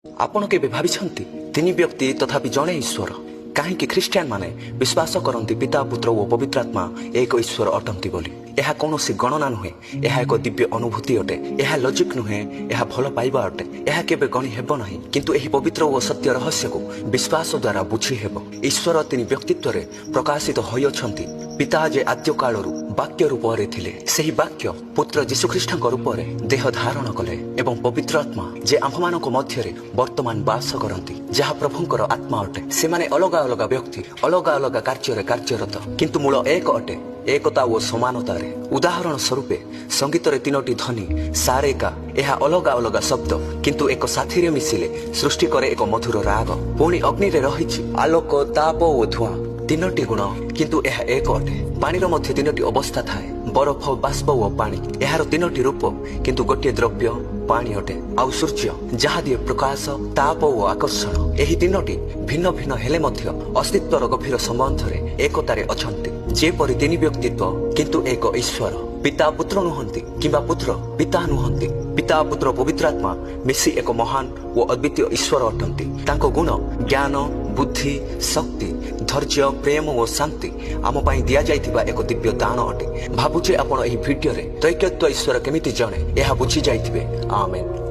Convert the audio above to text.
ଆପଣ କେବେ ଭାବିଛନ୍ତି, ତିନି ବ୍ୟକ୍ତି ତଥାପି ଜଣେ ଈଶ୍ୱର? କାହିଁକି ଖ୍ରୀଷ୍ଟିଆନ ମାନେ ବିଶ୍ୱାସ କରନ୍ତି ପିତା, ପୁତ୍ର ଓ ପବିତ୍ର ଆତ୍ମା ଏକ ଈଶ୍ୱର ଅଟନ୍ତି ବୋଲି? ଏହା କୌଣସି ଗଣନା ନୁହେଁ, ଏହା ଏକ ଦିବ୍ୟ ଅନୁଭୂତି ଅଟେ। ଏହା ଲଜିକ୍ ନୁହେଁ, ଏହା ଭଲ ପାଇବା ଅଟେ। ଏହା କେବେ ଗଣି ହେବ ନାହିଁ, କିନ୍ତୁ ଏହି ପବିତ୍ର ଓ ସତ୍ୟ ରହସ୍ୟକୁ ବିଶ୍ୱାସ ଦ୍ୱାରା ବୁଝି ହେବ। ଈଶ୍ୱର ତିନି ବ୍ୟକ୍ତିତ୍ୱରେ ପ୍ରକାଶିତ ହୋଇଅଛନ୍ତି। ପିତା ଯେ ଆଦ୍ୟ କାଳରୁ ବାକ୍ୟ ରୂପରେ ଥିଲେ, ସେହି ବାକ୍ୟ ପୁତ୍ର ଯୀଶୁଖ୍ରୀଷ୍ଟଙ୍କ ରୂପରେ ଦେହ ଧାରଣ କଲେ ଏବଂ ପବିତ୍ର ଆତ୍ମା ଯେ ଆମ୍ଭମାନଙ୍କ ମଧ୍ୟରେ ବର୍ତ୍ତମାନ ବାସ କରନ୍ତି, ଯାହା ପ୍ରଭୁଙ୍କର ଆତ୍ମା ଅଟେ। ସେମାନେ ଅଲଗା ଅଲଗା ବ୍ୟକ୍ତି, ଅଲଗା ଅଲଗା କାର୍ଯ୍ୟରେ କାର୍ଯ୍ୟରତ, କିନ୍ତୁ ମୂଳ ଏକ ଅଟେ, ଏକତା ଓ ସମାନତାରେ। ଉଦାହରଣ ସ୍ୱରୂପେ, ସଙ୍ଗୀତରେ ତିନୋଟି ଧ୍ୱନି ସାରେ ଗା। ଏହା ଅଲଗା ଅଲଗା ଶବ୍ଦ, କିନ୍ତୁ ଏକ ସାଥିରେ ମିଶିଲେ ସୃଷ୍ଟି କରେ ଏକ ମଧୁର ରାଗ। ପୁଣି ଅଗ୍ନିରେ ରହିଛି ଆଲୋକ, ତାପ ଓ ଧୂଆଁ, ତିନୋଟି ଗୁଣ, କିନ୍ତୁ ଏହା ଏକ ଅଟେ। ପାଣିର ମଧ୍ୟ ତିନୋଟି ଅବସ୍ଥା ଥାଏ, ବରଫ, ବାଷ୍ପ ଓ ପାଣି। ଏହାର ତିନୋଟି ରୂପ, କିନ୍ତୁ ଗୋଟିଏ ଦ୍ରବ୍ୟ ପାଣି ଅଟେ। ଆଉ ସୂର୍ଯ୍ୟ ଯାହା ଦିଏ ପ୍ରକାଶ, ତାପ ଓ ଆକର୍ଷଣ। ଏହି ତିନୋଟି ଭିନ୍ନ ଭିନ୍ନ ହେଲେ ମଧ୍ୟ ଅସ୍ତିତ୍ୱର ଗଭୀର ସମ୍ବନ୍ଧରେ ଏକତାରେ ଅଛନ୍ତି। ଯେପରି ତିନି ବ୍ୟକ୍ତିତ୍ୱ କିନ୍ତୁ ଏକ ଈଶ୍ୱର। ପିତା ପୁତ୍ର ନୁହନ୍ତି କିମ୍ବା ପୁତ୍ର ପିତା ନୁହନ୍ତି। ପିତା, ପୁତ୍ର, ପବିତ୍ର ଆତ୍ମା ମିଶି ଏକ ମହାନ ଓ ଅଦ୍ୱିତୀୟ ଈଶ୍ୱର ଅଟନ୍ତି। ତାଙ୍କ ଗୁଣ, ଜ୍ଞାନ, ବୁଦ୍ଧି, ଶକ୍ତି, ଧୈର୍ଯ୍ୟ, ପ୍ରେମ ଓ ଶାନ୍ତି ଆମ ପାଇଁ ଦିଆଯାଇଥିବା ଏକ ଦିବ୍ୟ ଦାନ ଅଟେ। ଭାବୁଛି ଆପଣ ଏହି ଭିଡିଓରେ ତ୍ରୈକତ୍ୱ ଈଶ୍ୱର କେମିତି ଜଣେ, ଏହା ବୁଝି ଯାଇଥିବେ। ଆମେନ୍।